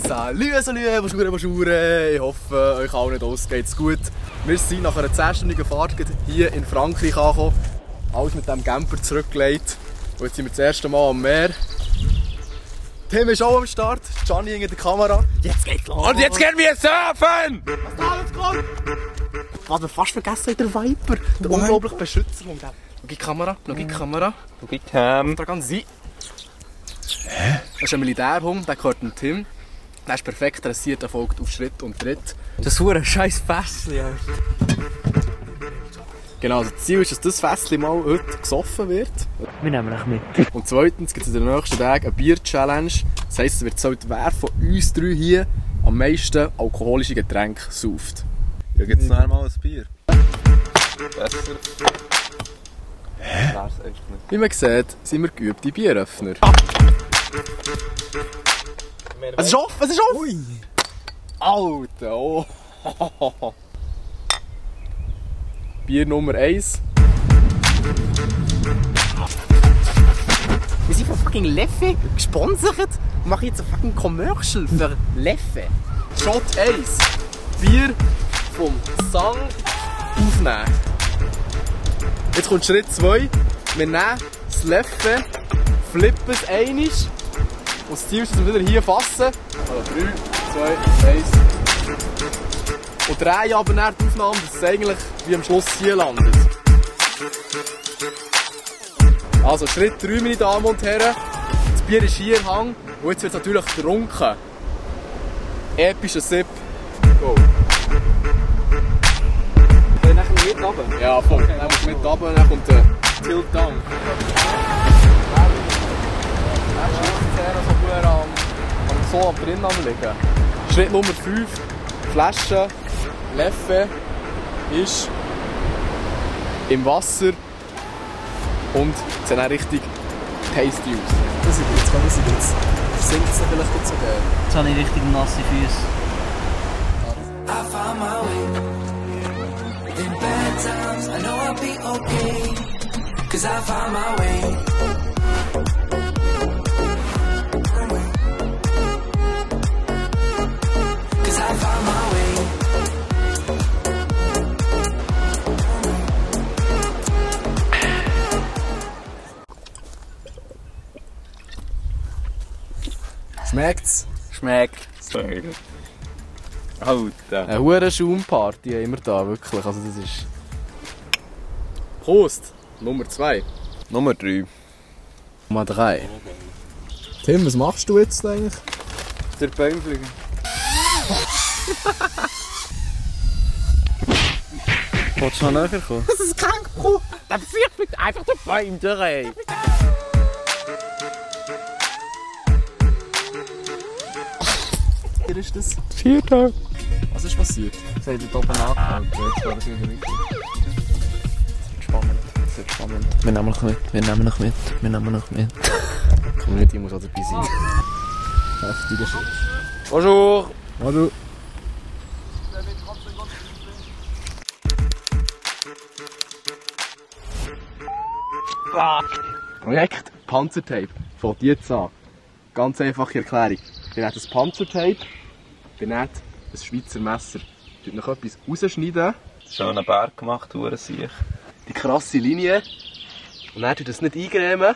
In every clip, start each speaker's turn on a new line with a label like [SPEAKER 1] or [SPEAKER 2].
[SPEAKER 1] Salut, bonjour. Ich hoffe, euch allen draussen geht's gut. Wir sind nach einer 10-stündigen Fahrt hier in Frankreich angekommen. Alles mit diesem Camper zurückgelegt. Und jetzt sind wir das erste Mal am Meer. Tim ist auch am Start, Gianni hinter der Kamera. Jetzt geht's los!
[SPEAKER 2] Und jetzt gehen wir surfen!
[SPEAKER 1] Was da jetzt kommt? Was wir fast vergessen, der Viper. Der unglaubliche Beschützer. Schau die Kamera, schau die Kamera.
[SPEAKER 2] Schau die Cam.
[SPEAKER 1] Da kann sie. Das ist ein Militärhund, der gehört dem Tim. Der ist perfekt dressiert, er folgt auf Schritt und Tritt.
[SPEAKER 3] Das ist ein scheiß Fässchen, ja.
[SPEAKER 1] Genau, also das Ziel ist, dass das Fässchen mal heute gesoffen wird.
[SPEAKER 3] Wir nehmen euch mit.
[SPEAKER 1] Und zweitens gibt es in den nächsten Tagen eine Bier-Challenge. Das heisst, es wird gezählt, wer von uns drei hier am meisten alkoholische Getränke sauft.
[SPEAKER 2] Ja, gibt's noch einmal ein Bier? Besser. Hä?
[SPEAKER 1] Wie man sieht, sind wir geübte Bieröffner. Es ist offen, es ist offen! Ui. Alter, oh. Bier Nummer 1.
[SPEAKER 3] Wir sind von fucking Leffe gesponsert und machen jetzt ein fucking Commercial für Leffe.
[SPEAKER 1] Shot 1. Bier vom Sang aufnehmen. Jetzt kommt Schritt 2. Wir nehmen das Leffe, flippen es einmal. Und das Ziel ist, dass wir wieder hier fassen. Also 3, 2, 1. Und drehen aber nach die Aufnahme, dass es eigentlich wie am Schluss hier landet. Also Schritt 3, meine Damen und Herren. Das Bier ist hier im Hang und jetzt wird es natürlich getrunken. Epischer Sip. Go.
[SPEAKER 3] Können wir nachher mit runter?
[SPEAKER 1] Ja, voll. Okay, dann musst du mit runter und dann kommt der Tilt Down. So am drinnen liegen. Schritt Nummer 5. Flasche Leffe ist im Wasser und sieht auch richtig tasty aus.
[SPEAKER 3] Das sieht jetzt, das sieht jetzt. Singt es vielleicht nicht so geil. Jetzt habe ich richtig nasse Füße.
[SPEAKER 4] I found my way. In bad times, I know I'll be okay. 'Cause I found my way.
[SPEAKER 1] Schmeckt's?
[SPEAKER 3] Schmeckt.
[SPEAKER 2] Sehr gut. Alter.
[SPEAKER 1] Eine hohe Schaumparty haben wir da, wirklich. Also das ist... Prost! Nummer 2.
[SPEAKER 2] Nummer 3.
[SPEAKER 1] Nummer 3. Tim, was machst du jetzt eigentlich?
[SPEAKER 2] Der Baum fliegen.
[SPEAKER 3] Wolltest du noch näher kommen?
[SPEAKER 1] Das ist krank, Bro!
[SPEAKER 3] Der fliegt einfach den Baum durch.
[SPEAKER 1] Hier ist das.
[SPEAKER 3] 4 Tage.
[SPEAKER 1] Was ist passiert?
[SPEAKER 3] Das hat dort oben angefangen. Jetzt war es wieder richtig. Spannend. Das wird spannend. Wir nehmen noch mit. Wir nehmen noch mit. Wir nehmen noch mit.
[SPEAKER 1] Die Community muss auch dabei sein. Heftiger Shit.
[SPEAKER 2] Bonjour.
[SPEAKER 1] Hallo. Projekt Panzertape. Fängt jetzt an. Ganz einfache Erklärung. Ihr nehmt ein Panzertape, ihr nehmt ein Schweizer Messer. Ihr noch etwas rausschneiden.
[SPEAKER 2] Schönen Berg gemacht, sich.
[SPEAKER 1] Die krasse Linie. Und dann tut das nicht eingrämen.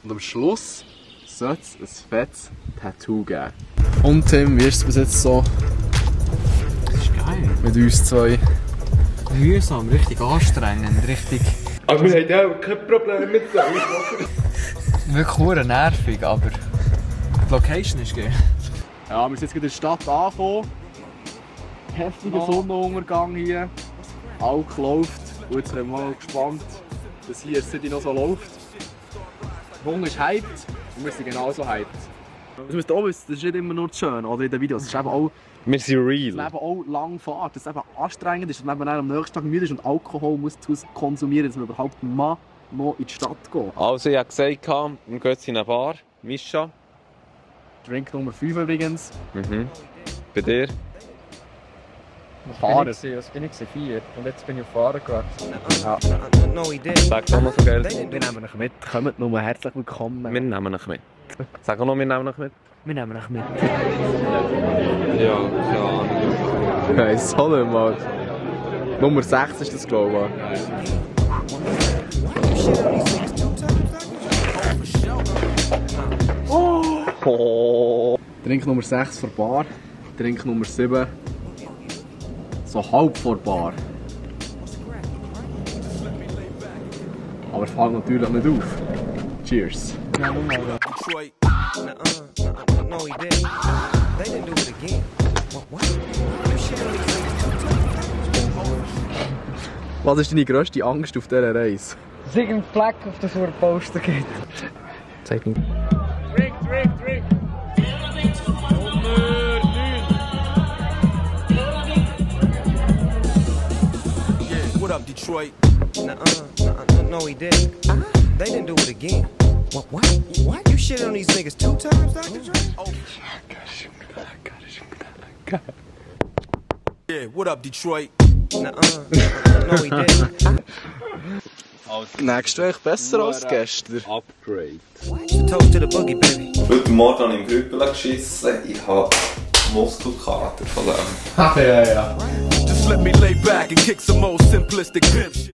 [SPEAKER 1] Und am Schluss sollte es ein fettes Tattoo geben. Und Tim, wie ist es bis jetzt so
[SPEAKER 3] Das ist geil.
[SPEAKER 1] mit uns zwei?
[SPEAKER 3] Mühsam, richtig anstrengend, richtig...
[SPEAKER 2] Aber wir haben ja auch kein Problem mit dem.
[SPEAKER 3] Wirklich nur nervig, aber... Die Location ist geil.
[SPEAKER 1] Ja, wir sind jetzt in der Stadt angekommen. Heftiger Sonnenuntergang hier. Alk läuft. Und jetzt sind wir mal gespannt, dass hier die City noch so läuft. Der Hunger ist hyped und wir sind genauso hyped. Das müsst ihr auch wissen, das ist nicht immer nur schön, oder in den Videos. Es ist eben auch,
[SPEAKER 2] Wir sind
[SPEAKER 1] dass
[SPEAKER 2] real.
[SPEAKER 1] man eben auch lang fährt, dass es eben anstrengend ist, dass man eben am nächsten Tag müde ist und Alkohol muss konsumieren, dass man überhaupt mal noch in die Stadt geht.
[SPEAKER 2] Also, ich habe gesagt, wir gehen jetzt in eine Bar. Mischa.
[SPEAKER 1] Drink Nummer 5 übrigens.
[SPEAKER 2] Mhm. Bei dir?
[SPEAKER 1] Fahrer.
[SPEAKER 3] Das bin ich 4 und jetzt bin ich auf Fahrer gewechselt.
[SPEAKER 2] Sag doch noch so geil.
[SPEAKER 1] Wir nehmen euch mit. Kommt nur herzlich willkommen.
[SPEAKER 2] Wir nehmen euch mit. Sag auch noch, wir nehmen noch mit.
[SPEAKER 3] Wir nehmen euch mit.
[SPEAKER 2] Ja, keine Ahnung.
[SPEAKER 1] Nein, so nicht mal. Nummer 6 ist das, glaube ich. Oh. Trink Nummer 6 vor Bar. Trink Nummer 7 so halb vor Bar. Aber fällt natürlich nicht auf. Cheers.
[SPEAKER 5] Detroit. No, he didn't. They didn't do it again. What? You shit on these niggas.
[SPEAKER 1] Was ist deine grösste Angst auf dieser Reise?
[SPEAKER 3] Dass es irgendeinen Fleck auf das Poster gibt.
[SPEAKER 1] Zeig mir.
[SPEAKER 6] Drink.
[SPEAKER 5] Yeah, what up, Detroit? No, he didn't. They didn't do it again. What? You shit on these niggas 2 times, Dr. Dre? Oh. Yeah, what up, Detroit? No, he didn't.
[SPEAKER 1] Nächstes Woche besser als gestern.
[SPEAKER 2] Upgrade.
[SPEAKER 5] Toast to the boogie, baby.
[SPEAKER 2] Heute Morgen habe ich im Grüppel geschissen. Ich habe Muskelkater von dem.
[SPEAKER 1] Ja.
[SPEAKER 5] Just let me lay back and kick some more simplistic pimp shit.